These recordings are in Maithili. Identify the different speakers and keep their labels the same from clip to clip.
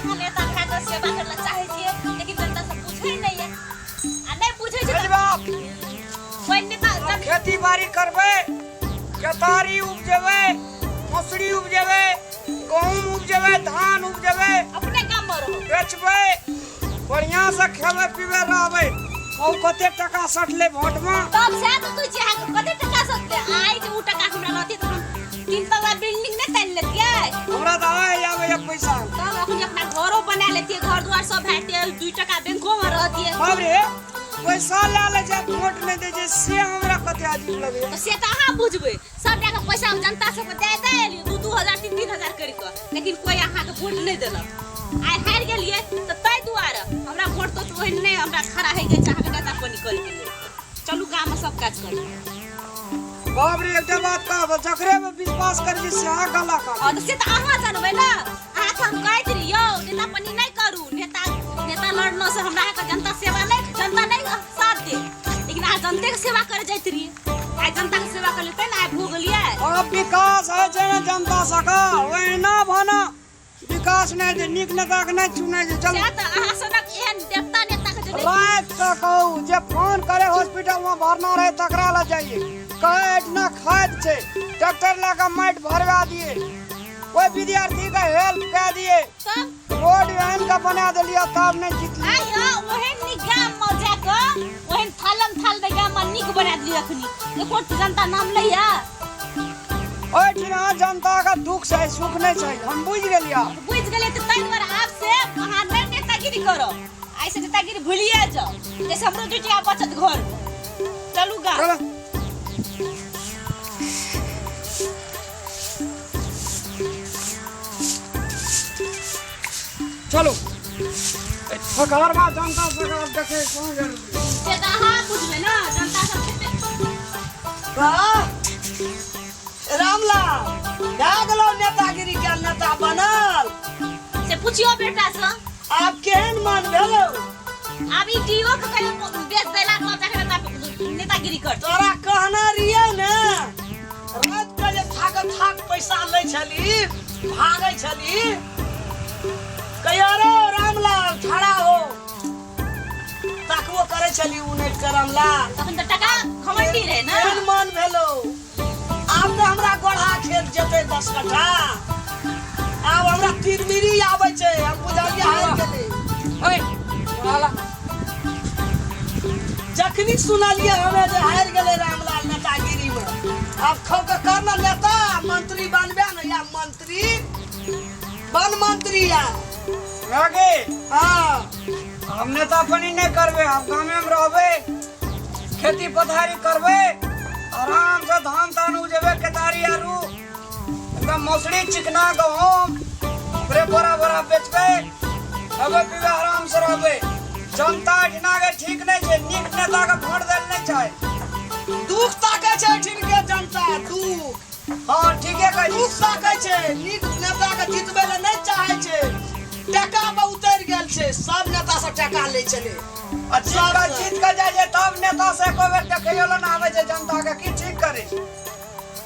Speaker 1: अहाँ नेता भए कऽ सेवा करऽ लए चाहै छियै, लेकिन जनता सब बुझै नहि यऽ आ नहि बुझै छै तऽ
Speaker 2: बाप
Speaker 1: कोइ नेता
Speaker 2: हम खेती बाड़ी करबै, केतारी उपजेबै, मसुरी उपजेबै, गहूम उपजेबै, धान उपजेबै,
Speaker 1: अपने गाममे रहू,
Speaker 2: बेचबै, बढ़िआँ से खेबै पीबै रहबै। कहू कते टका सटलै भोटमे?
Speaker 1: तब सएह तऽ सोचै छियै अहाँके कते टका सटलै। आइ जे ओ टका हमरा रहतै तऽ हम तीन तल्ला बिल्डिंग नहि तानि लेतियै?
Speaker 2: हमरा तऽ आइ आबैए पैसा।
Speaker 1: तब अखनी अपना घरो बना लेतियै, घर दुआर सब भए जेतै, 2 टका बैंकोमे रहतियै।
Speaker 2: बाप रे, पैसा लए लै छै, भोट नहि दै छै, से हमरा कते अजीब लगैए।
Speaker 1: तऽ से तऽ अहाँ बुझबै। सब टाका पैसा हम जनता सबके दए दए एलियै, 2-2 हजार 3-3 हजार करि कऽ, लेकिन कोइ अहाँके वोट नहि देलक। आइ हारि गेलियै तऽ ताहि दुआरे हमरा वोट तो ओहन नहि हमरा खड़ा होइ के छै अहाँके नेता पानी करैके लेल। चलू गाममे सब काज करू।
Speaker 2: बाप रे, एकटा बात कहब, जकरे पर विश्वास करै छी सएह गला काटै।
Speaker 1: हँ तऽ से तऽ अहाँ जानबै ने। अहाँके हम कहैत रही यौ नेता पानी नहि करू, नेता नेता लड़नो से हमरा अहाँके जनता सेवा नहि, जनता नहि साथ दे, लेकिन अहाँ जनतेके सेवा करे जाइत रहियै। आइ जनता के सेवा कर लेते ने, आइ भोगलियै।
Speaker 2: अब विकास होइ छै ने जनता सका, ओहिना भाना विकास नहि छै, नीक नेता के नहि चुनै छै। चलू।
Speaker 1: सएह तऽ अहाँ सनक एहन देवता नेता के जे नहि
Speaker 2: राति के कहू जे फोन करे हॉस्पिटल में भरना रहे तकरा लए जाइए, कहे एहिठिना खाद छै, ट्रैक्टर लए कऽ माटि भरवा दिए, ओहि विद्यार्थी के हेल्प कए दिए,
Speaker 1: तब
Speaker 2: रोड एहन के बना देलियै तब नहि जीतलियै।
Speaker 1: आइ यौ ओहन नीक गाम मे जाकऽ ओहन थालम थाल दे गाम मे नीक बना देलियै, अखनी एको जनता नाम लैया?
Speaker 2: ओहिठिना जनता के दुख छै, सुख नहि छै, हम बुझि गेलियै।
Speaker 1: बुझि गेलियै तऽ ताहि दुआरे आब से अहाँ नहि नेतागिरी करब, आइ से नेतागिरी भूलिए जाउ, जैसे हमरो 2 टाका बचत घर। चलू गाम।
Speaker 2: चलो। चलो थकहरबा जनता सरकार देखे कोन जरूरी।
Speaker 1: से तऽ अहाँ बुझबै ने जनता सब कते।
Speaker 3: वाह रामलाल, भए गेलौ नेतागिरी के नेता बनल?
Speaker 1: से पुछियो बेटा से।
Speaker 3: आब केहन मन भेलौ?
Speaker 1: आब ई do के कहियो बेच देला के बाद जाके नेतागिरी कर।
Speaker 3: तोरा कहना रहियै ने, रात के जे थाक थाक पैसा लै छली, भागै छली, कहिया रे रामलाल खड़ा हो ताकबो करै छली उनैट के रामलाल।
Speaker 1: तखन तऽ टका घमंडी रहे ने।
Speaker 3: केहन मन भेलो? आब तऽ हमरा गोढ़ा खेत जेतै 10 कट्ठा, आब हमरा तिरमिरी आबै छै, हम बुझलियै हारि गेलै।
Speaker 2: ओए वाला
Speaker 3: जखनी सुनलियै हमे जे हारि गेलै रामलाल नेतागिरी में, आब खौ के कर ना नेता मंत्री बनबे ने, या मंत्री बन मंत्री या
Speaker 2: रागे।
Speaker 3: हाँ
Speaker 2: हम नेता पनी नहीं करबे, हम गामे में रहबे, खेती पथारी करबे, आराम से धान तान उपजेबे, केतारी आलू एकदम मौसरी चिकना गहूम ओकरे बोरा बोरा बेचबे, खेबे पीबे, आराम से रहबे। जनता एहिठिना के ठीक नहीं छै, नीक नेता के वोट देल नहीं चाहे।
Speaker 3: दुख ताकै छै एहिठिन के जनता, दुख।
Speaker 2: हाँ ठीके कहै छी।
Speaker 3: दुख ताकै छै, नीक नेता के जितबै लए नहि चाहै छै। टका पर उतरि गेल छै, सब नेता सब टका लै छलै।
Speaker 2: आ जीत के जाइ छै तब नेता से एको बेर देखैयो लए नहि आबै छै जनता के की ठीक करै छै।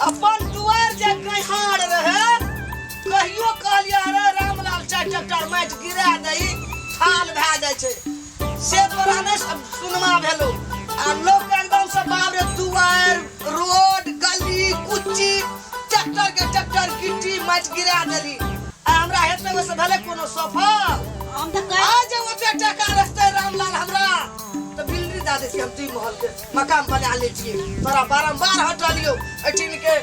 Speaker 3: अपन दुआर जे गैहार रहे, कहियो कहलियै अरे रामलाल 4 ट्रैक्टर माटि गिरा दही थाल भए जाइ छै, से तोरा नहि सुनमा भेलो। आ लोक एकदम से बाप रे दुआर रोड गली कुच्ची ट्रैक्टर के ट्रैक्टर गिट्टी माटि गिरा देली। आ हमरा हेतै ओहिसँ भेलै कोनो सफल?
Speaker 1: हम तऽ कहि
Speaker 3: आ जे ओते टका रखतै रामलाल हमरा तऽ बिल्डिंग दए दै छियै, हम 2 महल के मकान बना लै छियै। तोरा बारम्बार हटलियौ, एहिठिन के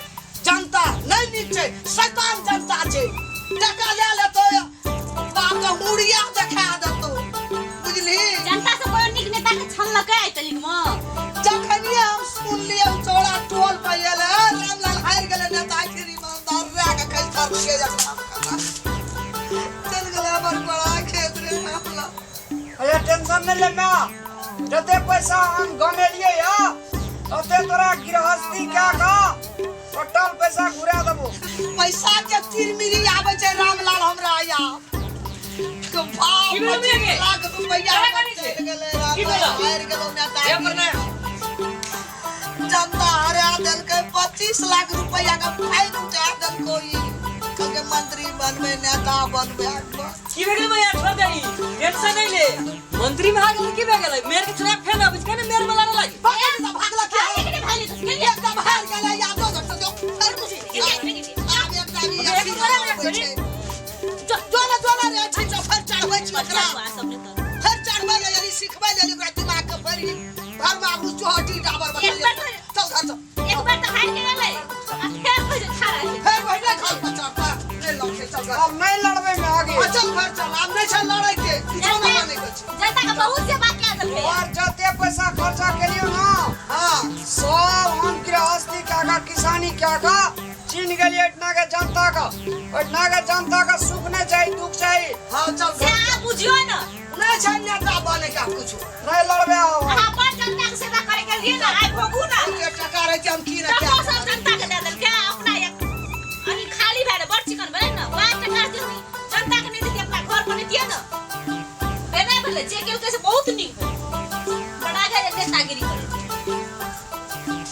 Speaker 3: जनता नहि नीक छै, शैतान जनता छै, टका लए लेतौ बाप के हुड़िया देखा देतौ, बुझली?
Speaker 1: जनता से कोई नीक नेता के छनलकै आइ तलिक मे?
Speaker 3: जखनिये हम सुनलियै ओ चौड़ा टोल पर एलै रामलाल हारि गेलै नेतागिरी मे, हम दर्रा के खसि पड़लियै। चलि गेलै हमर बड़ा खेत रे रामलाल।
Speaker 2: अरे टेंशन नहीं ले माँ, जते पैसा हम गमेलिए या ओते तोरा गृहस्थी क्या का टोटल पैसा घुरा देबो।
Speaker 3: पैसा के तिरमिरी आबै छै रामलाल हमरा या के भाव
Speaker 4: की भेलो
Speaker 3: 25
Speaker 4: गे?
Speaker 3: लाख रुपैया
Speaker 4: केना
Speaker 3: हमर
Speaker 4: करै छै?
Speaker 3: चलि गेलै
Speaker 4: की
Speaker 3: रामलाल,
Speaker 4: भेलो?
Speaker 3: हारि गेलौ नेता।
Speaker 4: हे प्रणाम।
Speaker 3: जनता हरा देलकै, 25 लाख रुपैया के फाइन उठा देलको ई। कहलकै मंत्री बनबै नेता बनबै।
Speaker 4: की भए गेलै भैया? छोड़ दही, टेंशन नहीं ले। मंत्री भए गेलै की भए गेलै? मेयर के चुनाव फेर आबै छै ने, मेयर वाला ना लागी।
Speaker 3: भागल तऽ भागल के
Speaker 1: भागले के नहि भागले तऽ गेलियै।
Speaker 3: एकटा भाग गेलै या दोसर तऽ जो फेर आब एकटा भी अथी आबै छै। जो जो ना जो ना रे छै जो फेर चढ़बै छी ओकरा।
Speaker 1: सब ने तऽ
Speaker 3: फेर चढ़बै ले यदि सिखबै ले ओकरा दिमाग के फेर ई घर में आबू चोहटी डाबर
Speaker 1: एक
Speaker 3: बना
Speaker 1: बार तऽ
Speaker 3: चल घर चल।
Speaker 1: एक बार तऽ हारि के गेलै आ फेर होइ छै खड़ा छै।
Speaker 3: फेर वही घर पर चढ़ता नहीं लौटे चल घर।
Speaker 2: अब नहीं लड़बै में आगे।
Speaker 3: आ, चल घर चल, आब नहीं छै लड़ै के, किछो नहि बनै के छै।
Speaker 1: जनता के बहुत सेवा कए देलकै।
Speaker 2: और जते पैसा खर्चा केलियो ना
Speaker 3: हाँ
Speaker 2: सब हम गृहस्थी के आगा किसानी के आगा चिन्ह गेलियै। एहिठिना के जनता के, ओहिठिना के जनता के सुख नहीं चाही, दुख चाही।
Speaker 3: हाँ चल
Speaker 1: से
Speaker 3: घर।
Speaker 1: अहाँ बुझियौ ने।
Speaker 3: नहीं छै नेता बने के आब कुछो।
Speaker 2: नहीं लड़बै आब।
Speaker 1: अहाँ बड़ जनता के सेवा करे के लिए ने आइ भोगू ने।
Speaker 3: एक टका रहै छै हम की ने
Speaker 1: टको सब जनता के दए देलकै अपना एक अभी खाली भए गेलै, बड़ चिकन भेलै ने। 5 टका जे जनता के नहि देतियै, अपना घर पर दियै ने। नहि भेलै जे केलकै से।